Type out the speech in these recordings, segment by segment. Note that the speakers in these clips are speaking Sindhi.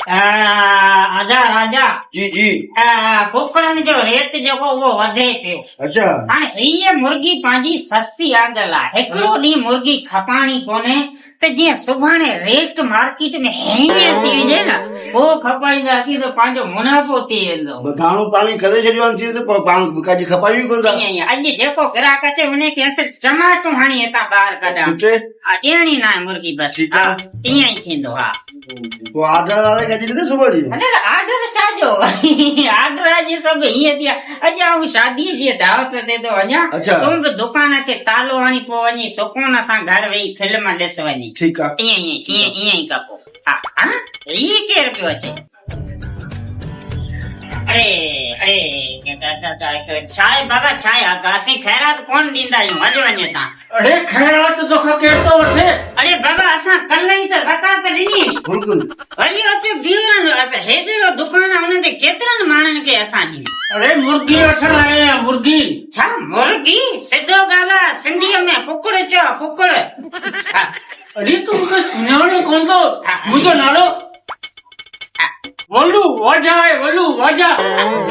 ادا راجا. جي جي. ڪڪڙن جو ريٽ جيڪو اهو وڌي پيو. اچا. هاڻي هيء مرغي پنهنجي سستي آندل آهي. هڪڙو ڏينهن مرغي کپاڻي ڪونهي ته جيئن سڀاڻي ريٽ مارڪيٽ ۾ هيئن ٿي وڃي نه پوء کپائينداسين ته پنهنجو منافعو ٿي ويندو. ڌاڻو پاڻي ڪري ڇڏيو آهي ته پوء پاڻ ڪاڄ کپايون ئي ڪونه ٿا. ائين ائين اڄ جيڪو گراهڪ اچي ان کي اصل چماٽون هڻي هتان ٻاهر ڪڍان. سٺي. ها ڏيڻي ناهي مرغي بس. ٺيڪ آهي. ائين ئي ٿيندو ها. پوء آرڊر واري کي اڄ ڏني صبح جي. نه نه آرڊر ڇا جو آرڊر اڄ سڀ هيئن ٿي اڄ آئون شادي جي دعوت تي ٿو وڃان تون به دڪان کي تالو هڻي پوء وڃي سڪون سان گهر ويهي فلم ڏس وڃي. ٺيڪ آ. ائين ائين ائين ائين ئي ڪبو. ها ها هي ڪير پيو اچي. اڙي اڙي ڇا آهي بابا ڇا آهي اسين خيرات ڪونه ڏيندا آهيون هليو وڃ هتان. اڙي خيرات توکان ڪير ٿو وٺي؟ اڙي بابا اسان ڪلهه ئي ته زڪوات ڏني هئي. بلڪل. وري اچ بيهڻ هيڏڙو دڪان آهي ان تي ڪيترن ماڻهن کي اسان ڏني. اڙي مرغي وٺڻ آيو آهيان مرغي. ڇا مرغي؟ سڌو ڳالهاء سنڌيء ۾ ڪڪڙ چئو ڪڪڙ. اڙي تون مونکي سڃاڻين ڪونه ٿو منهنجو نالو ولو واجا آهي ولو واجا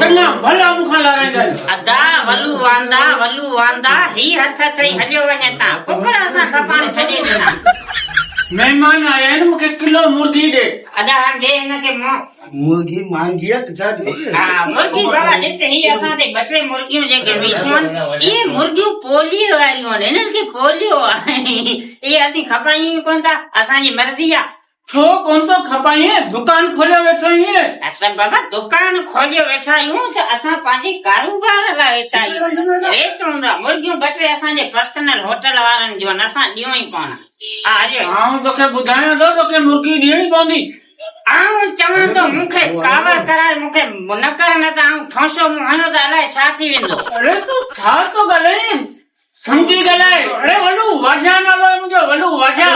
چڱا ڀلا مون کان لارائيندا آهن. ادا ولو واندا ولو واندا هي هٿ اٿئي هليو وڃ هتان ڪڪڙ اسان کپائڻ ڇڏي ڏنا. مهمان آيا آهن مون کي ڪلو مرغي ڏي. ادا هاڻ ڏي هن کي مون. مرغي مهانگي آهي ڪٿان ڏيون. ها مرغي بابا ڏس هي اسان تي ٻه ٽي مرغيون جيڪي ويٺيون آهن اهي مرغيون پوليو واريون آهن هنن کي پوليو آهي اهي اسين کپايون ئي ڪونه ٿا اسان جي مرضي آهي. ڇو ڪونه ٿو کپائين؟ دڪان کوليو ويٺو آهين؟ اصل بابا دڪان کوليو ويٺا آهيون ته اسان پنهنجي ڪاروبار لاء ويٺا آهيون. ريٽ هوندو آهي. مرغيون ٻه ٽي اسان جي پرسنل هوٽل وارن جون آهن اسان ڏيون ئي ڪونه. ها هليو. آئون توکي ٻڌايان ٿو توکي مرغي ڏيڻي پوندي. آئون چوان ٿو مون کي ڪاوڙ ڪرائي مون کي نه ڪر نه ته آئون ٺونشو مون هنيو ته الائي ڇا ٿي ويندو. اڙي تون ڇا ٿو ڳالهائين؟ سمجهي ڳالهاء. اڙي ولو واجا نالو آهي منهنجو ولو واجا.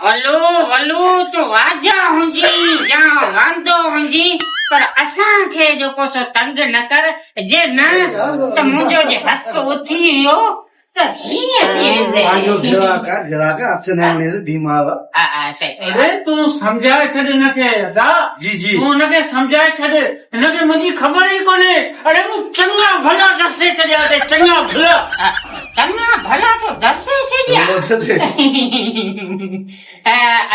ولو ولو تون واجا هجين يا واندو هجين پر اسان کي جيڪو سو تنگ نه ڪر جي نه ته منهنجو جي حق اٿي ويو ته هيئن ٿي ويندين. پنهنجو گراهڪ آهي گراهڪ هٿ نه هڻيس بيمار آهي. ها ها صحيح صحيح. اڙي تون سمجهائي ڇڏ هن کي ادا. جي جي. تون هن کي سمجهائي ڇڏ هن کي منهنجي خبر ئي ڪونهي. اڙي مون چڱا ڀلا دسي ڇڏيا اٿئي چڱا ڀلا. چڱا ڀلا تو دسي ڇڏيا.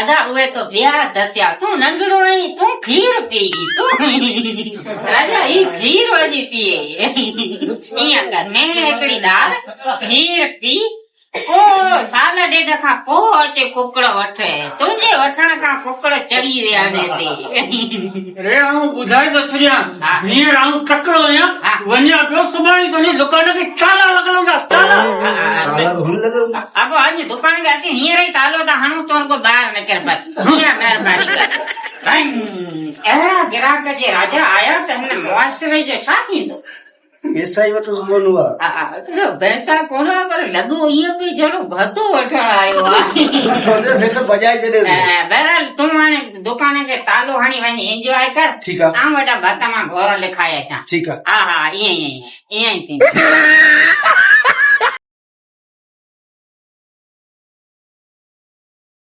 ادا اهي تو ٻيا دسيا تون ننڍڙو آهين تون کير پي تون راجا هي کير وڃي پيئي ائين ڪر ني هڪڙي ڏار کير پي پوء سال ڏيڍ کان پوء اچي ڪڪڙ وٺ. تنهنجي وٺڻ کان ڪڪڙ چڙهي ويا آهن هتي. ري آئون ٻڌائي ٿو ڇڏيان، هينئر آئون تڪڙو آهيان، وڃان پيو، سڀاڻي تنهنجي دڪان کي تالا لڳل هوندا، تالا. تالا به هن لڳل هوندا. ابو اڄ دڪان کي اسين هينئر ئي تالو ٿا هڻون، تون رڳو ٻاهر نڪر بس، هينئر مهرباني ڪر. اهڙا گراهڪ جي راجا آيا ته هن معاشري جو ڇا ٿيندو؟ پئسا ئي وٽس ڪونه هئا. پئسا ڪونه هئا پر لڳو ائين پئي جهڙو ڀتو وٺڻ آيو آهي. سٺو ٿيو سيٺ ڀڄائي ڇڏيس. بهرحال تون هاڻي دڪان کي تالو هڻي وڃي انجواء ڪر. ٺيڪ آ. آئون وڏا ڀت مان گهور لکائي اچان. ٺيڪ آ. ها ها ائين ئي ائين ئي ٿيندو.